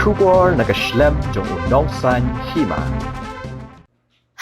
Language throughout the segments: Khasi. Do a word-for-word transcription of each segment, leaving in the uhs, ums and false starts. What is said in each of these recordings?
Khubor na ka shlem jong u nongsan hima.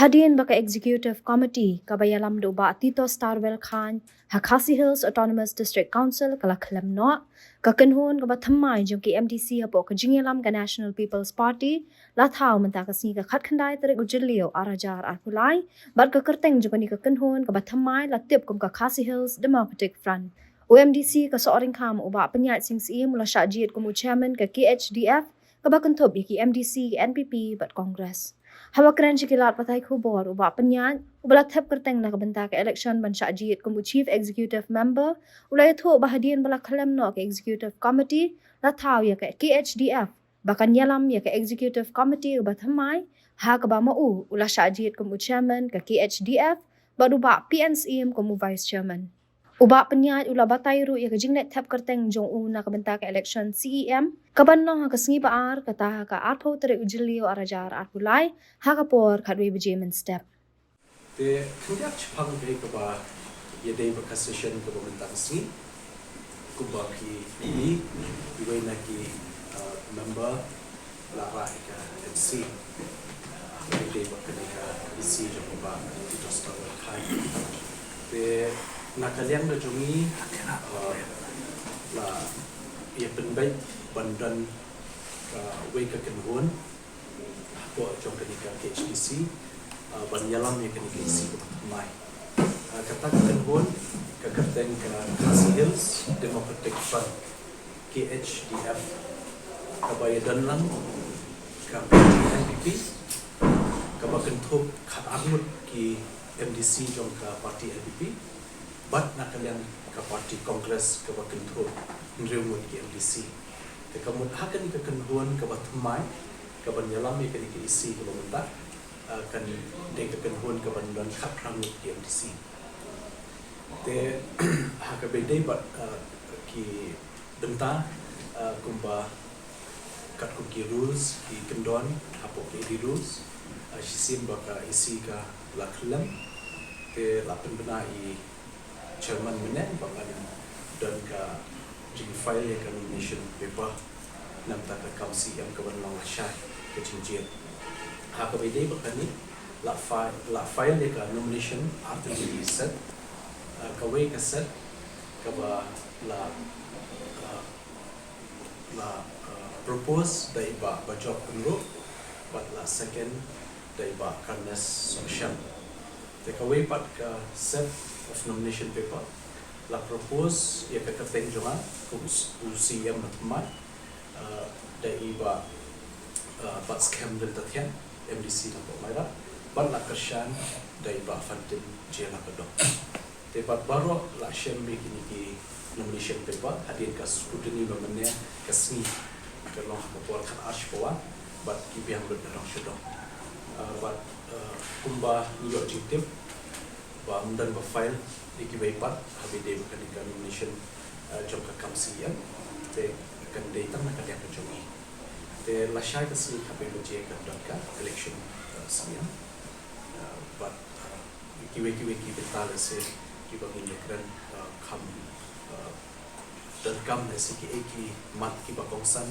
Hadien ba ka Executive Committee kaba ïalam da u Bah Tito Starwell Chyne ha Khasi Hills Autonomous District Council ka la khlem noh, ka kynhun kaba thymmai jong ki M D C hapoh ka jingïalam ka National People's Party la thaw mynta ka sngi ka khatkhyndai tarik u Jylliew ar hajar arphew lai, bad ka kyrteng jong kane ka kynhun kaba thymmai la tip kum ka Khasi Hills Democratic Front. U M D C ka Sohryngkham u Bah Pynïaid Sing Syiem u la shah jied kum u chairman ka K H D F, kaba kynthup ïa ki M D C, N P P bad Congress. Haba kren sha ki lad pathai khubor, u Bah Pynïaid, uba la thep kyrteng na ka bynta ka election ban shah jied kum u Chief Executive Member, u la ïathuh ba hadien ba la khlem noh ka Executive Committee, la thaw ïa ka K H D F ba kan ïalam ïa ka Executive Committee kaba thymmai, ha kaba ma u u la shah jied kum u chairman ka K H D F, bad u Bah P N Syiem kum u vice chairman. U Bah Pynïaid u la batai ruh ïa ka jingleit thep kyrteng jong u na ka bynta ka election C E M, kaban long ha ka sngi ba ar, kata ha ka arphew tarik u Jylliew ar hajar arphew lai, ha ka por khatwei baje mynstep. Te khyndiat shaphang kaei kaba ïadei bad ka session kaba mynta ka sngi, kumba phi i, iwei na ki, uh, member la rah ïa ka M C, uh, ïadei bad kane ka E C jong u Bah Tito Starwell Chyne. Te na ka liang ka jong ngi, uh, la ïa pynbeit ban don, uh, wei ka kynhun hapoh jong kane ka K H D C, uh, ban ïalam ïa kane ka E C kaba thymmai. Uh, kata ka kynhun ka kyrteng ka Khasi Hills Democratic Front, K H D F, kaba ïadon lang ka party N P P, kaba kynthup khatar ngut ki M D C jong ka party N P P, bad na ka liang ka party Congress kaba kynthup hynriew ngut ki M D C. Te ka mut ha kane ka kynhun kaba thymmai, kaban ïalam ïa kane ka E C kaba mynta, uh, kan dei ka kynhun kaban don khatphra ngut ki M D C. Te ha kaba ïadei bad, uh, ki bynta, uh, kumba katkum ki rules, ki kyndon hapoh ki A D rules, uh, shisien ba ka E C ka la khlem, te la pynbna i chairman mynne ba ngan don ka jingfile ïa ka nomination paper na bynta ka kam C E M kaban long lashai ka jingjied. Ha kaba ïadei bad kane, la fi-, la file ïa ka nomination artylli ki set, uh, kawei ka set kaba la, uh, la, uh, propose da i Bah Bajok Pyngrope, bad la second da i Bah Carnes Sohshan. Te kawei pat ka set of nomination paper la propose ïa ka kyrteng jong nga kum u C-, u C E M bathymmai, uh, da i Bah, uh, Batskhem Ryntathiang, M D C na Mawlai, bad la kyrshan da i Bah Fantin J Lakadong. Te pat baroh la shem ïa kine ki nomination paper hadien ka scrutiny ba mynne ka sngi, ka long ha ka por khatar sha ka wan, bad ki biang lut na dong sha dong. Uh, bad, uh, kumba ngi ïoh jingtip ba ym don ba file ïa kiwei pat ha kaba ïadei bad kane ka nomination, uh, jong ka kam C E M, te kan dei tang na ka liang ka jong ngi. Te lashai ka sngi khatwei baje kan don ka election, uh, C E M. Uh, bad, uh, kiwei kiwei ki bynta lehse kiba ngin ïakren, uh, kham, uh, donkam lehse kiei ki mat kiba kongsan.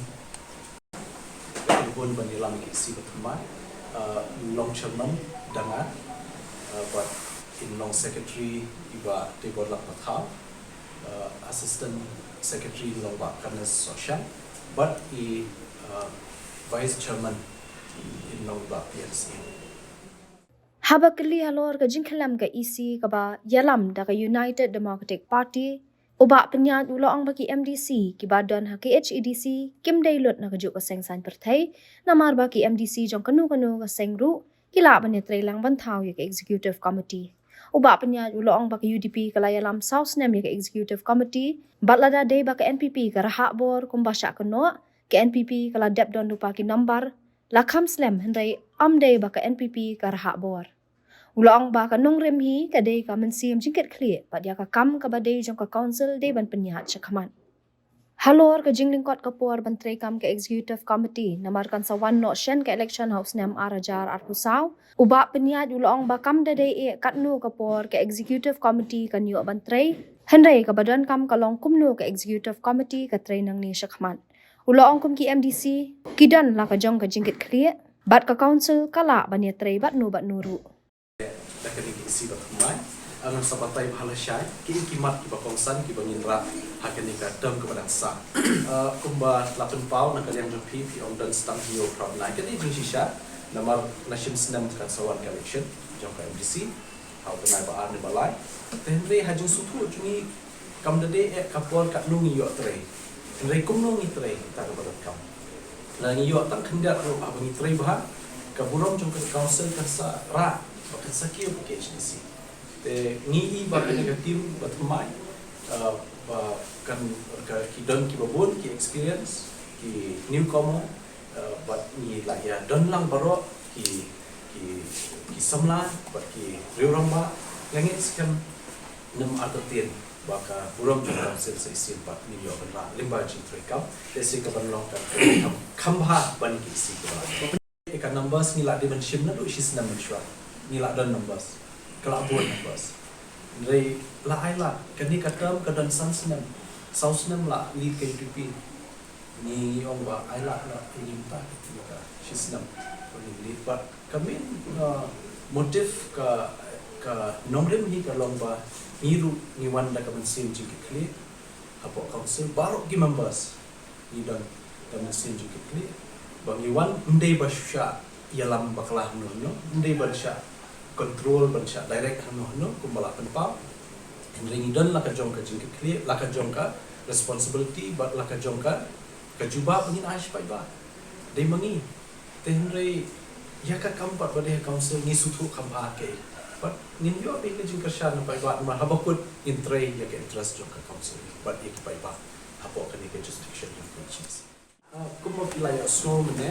Ka kynhun ban ïalam ïa ka E C bathymmai, uh, long chairman da nga, uh, bad in long secretary i Bah Teiborlak Pathaw, uh, assistant secretary in long Bah Carnes Sohshan, bad i, uh, vice chairman in long Bah P N Syiem. Haba kylli halor ka jingkhyllem ka E C kaba ïalam da ka United Democratic Party, u Bah Pynïaid u la ong ba ki M D C kiba don ha K H A D C kim dei lut na kajuh ka seng saiñ pyrthei, namar ba ki M D C jong kano kano ka seng ruh ki lah ban ïatrei lang ban thaw ïa ka Executive Committee. U Bah Pynïaid u la ong ba ka U D P ka la ïalam saw snem ïa ka Executive Committee, bad lada dei ba ka N P P ka rhah bor kumba shah kynnoh, ka N P P ka la dep don lypa ki nambar, la kham slem hynrei ym dei ba ka N P P ka rhah bor. U la ong ba ka nongrim hi ka dei ka mynsiem jingkitkhlieh bad ïa ka kam kaba dei jong ka council dei ban pynïaid shakhmat. Halor ka jinglyngkot ka por ban treikam ka Executive Committee namar kan sa wan noh shen ka election ha u snem ar hajar arphew saw, u Bah Pynïaid u la ong ba kam da dei eh katno ka por ka Executive Committee kan ïoh ban trei, hynrei kaba donkam ka long kumno ka Executive Committee ka trei nangne shakhmat. U la ong kum ki M D C ki don la ka jong ka jingkitkhlieh bad ka council ka lah ban ïatrei bad no bad no ruh. Da kane ka isi ba thymmai, ngan sa batai bha lashai ki, ki mat ki ba kongsan ki ba ngin rah ha kane ka term ka ba dang sah. Kumba la pynpaw na ka liang jong phi, phi ong don stang hynñiew phra bnai, kane jingshisha namar na shisnem kan sa wan ka election jong ka M D C ha u bnai ba ar ne ba lai. Te hynrei ha jingsngewthuh jong ngi kam da dei eh ka por katno ngi ïoh trei, hynrei kumno ngi trei, kata ka ba donkam. Lada ngi ïoh tang khyndiat ruh haba ngi trei bha, ka burom jong ka council kan sa rah bad kan sa kiew ka K H A D C. Te ngi i ba kane ka team ba thymmai, ba kan, ki don ki ba bun, ki experience, ki newcomer, bad ngi la ïa don lang baroh ki, ki, ki samla bad ki riew rangbah. Nga ngeit skhem nym artatien ba ka burom jong ka council sa shisien pat ngin ïoh ban rah lyngba jingtrei kam, te sa ka ban long ka kam kham bha ban ki isi ka ba. Ka numbers ngi la dei ban shim naduh shisnem mynshuwa. Ngi la don numbers, ka la bun numbers. Hynrei la ai la kane ka term ka don san snem, saw snem la lead ka U D P. Ngi ong ba ai la na ngi mynta ka shisnem. Ngi lead bad ka main motive ka, ka nongrim hi ka long ba ngi ruh ngi wan da ka mynsiem jingkitkhlieh. Hapoh council baroh ki members ngi don da mynsiem jingkitkhlieh ba ngi wan ym dei ba shah ïalam bakla hangno hangno, ym dei ban shah control, ban shah direct hangno hangno kumba la pynpaw. Hynrei ngi don la ka jong ka jingkitkhlieh, la ka jong ka responsibility bad la ka jong ka, ka jubab ba ngin ai sha paidbah. Dei ma ngi. Te hynrei ïa ka kam pat ba dei ha council ngi sngewthuh kham bha kaei. Bad ngin ïoh beit ka jingkyrshan na paidbah namar haba kut ngin trei ïa ka interest jong ka council bad ïa ki paidbah hapoh kane ka jurisdiction jong ka constituency. Kumba phi la ïohsngew mynne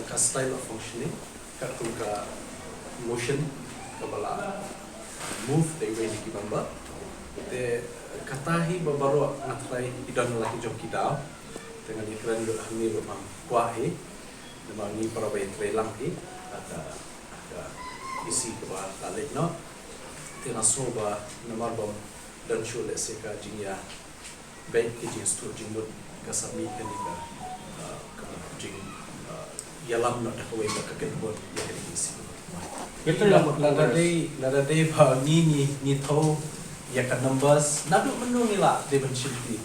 ka style of functioning, katkum ka motion kaba la move da iwei na ki member. Te kata hi ba baroh nga tharai ki don la ki jong ki daw. Te ngan ïakren lut hangne ruh, ngam kwah hi namar ngi para ba ïatrei lang hi ha ka, ha ka isi kaba la leit noh. Te nga sngew ba namar bym don shuh lehse ka jingïa beit ki jingstad jingmut ka sa mih kane ka, ka jingïalam noh da kawei ka kynhun ïa kane ka isi. Lada dei, lada dei ba ngi ngi ngi thaw ïa ka numbers naduh mynno ngi lah dei ban shim kti.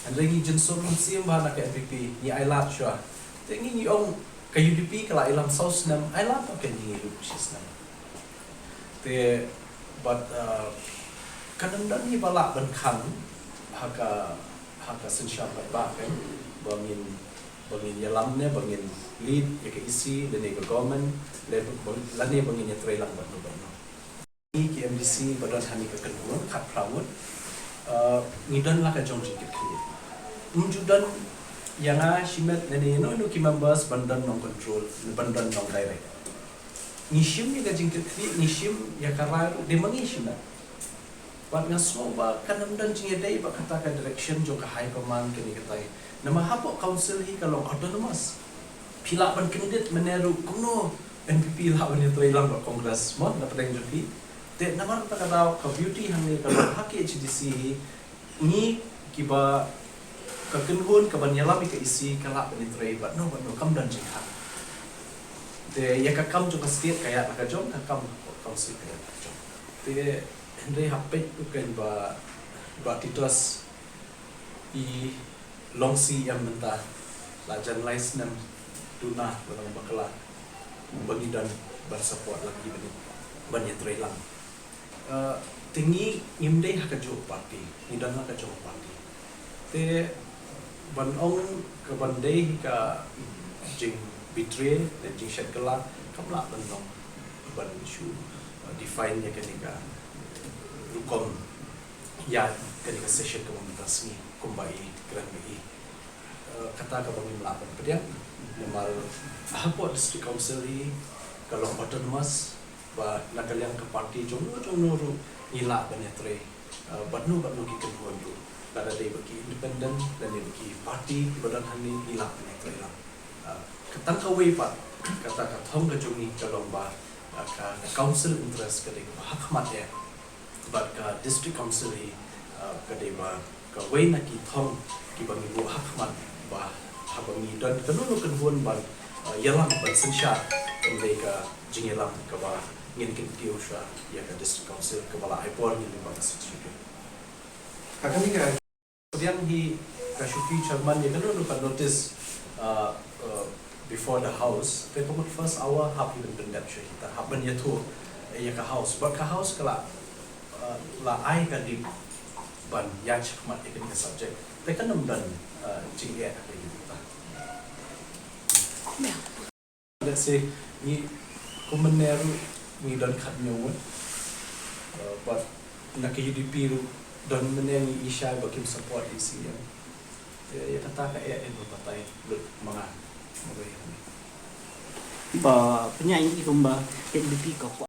Hynrei ngi jingsngewsih ba na ka N P P ngi ai lad shuwa. Te ngi ngi ong ka U D P ka la ïalam saw snem, ai lad noh ka ngi ruh shisnem. Te bad kan ym don hi ba lah ban khang ha ka, ha ka synshar paidbah kan ba ngin, ba ngin ïalam ne ba ngin lead ïa ka isi lane ka government lane ba ngin ïatrei lang bad no bad no. Ngi ki M D C ba don ha kane ka kynhun khatphra ngut ngi don la ka jong jingkitkhlieh. Ym ju don ïa nga shimet lane ïa no ïa no ki members ban don nong control, ban don nong direct. Ngi shim ïa ka jingkitkhlieh, ngi shim ïa ka rai ruh dei ma ngi shimet. Bad nga sngew ba kan ym don jingïadei bad kata ka direction jong ka high command kane katai. Namar hapoh council hi ka long autonomous. Phi lah ban kyndit mynne ruh kumno N P P lah ban ïatrei lang bad Congress mo na pdeng jong phi. Te namar kata ka daw ka beauty hangne ka long ha K H A D C hi ngi kiba ka kynhun ka ban ïalam ïa ka isi ka lah ban ïatrei bad no bad no kam don jingkhang. Te ïa ka kam jong ka state ka ïaid la ka jong, ka kam council ka ïaid la ka jong. Te hynrei ha peit u kein ba, ba Titos i long C M mynta la jan lai snem duna ba long bakla ba ngi don ban support lang i ban, ban ïatrei lang. Te ngi ngim dei ha ka jong party, ngi don ha ka jong party. Te ban ong ka ban dei ka jing betray ne jing shet kala kam lah ban long ban shu define ïa kane ka rukom ïa kane ka session ka mynta sngi kumba i kren ba i. Kata ka ba ngim lah ban pdiang namar hapoh district council hi ka long autonomous ba na ka liang ka party jong no jong no ruh ngi lah ban ïatrei bad no bad no ki kynhun ruh lada dei ba ki independent lane ba ki party ki ba don hangne ngi lah ban ïatrei lang. Ka tang kawei pat kata ka thong ka jong ngi ka long ba ka council interest ka dei ka ba ha khmat eh. Bad ka district council hi ka dei ba kawei na ki thong ki ba ngi buh ha khmat Ba haba ngi don kano kano ka bun ban, uh, ïalam ban synshar, kan dei ka jingïalam kaba ngin kyntiew sha ïa ka District Council kaba la ai bor ngin lyngba ka Sixth Schedule. Ka kane ka pdiang hi ka shuki chairman ïa kano kano ka notice, uh, uh, before the house. Te ka mut first hour hap hi ban pyndep sha kita, hap ban ïathuh ïa ka house. Bad ka house ka la, uh, la ai ka dei ban ïaid shakhmat ïa kane ka subject. Te kan ym don, uh, jingeh ha kane ka bynta. Let's say ngi kum mynne ruh ngi don khathynñiew ngut. Uh, bad na ka U D P ruh don mynne ngi i shai ba kim support ïa C E M. Te ïa kata ka eh, eh, ba batai lut ma nga. Ba pynïaid ngi kumba K D P ka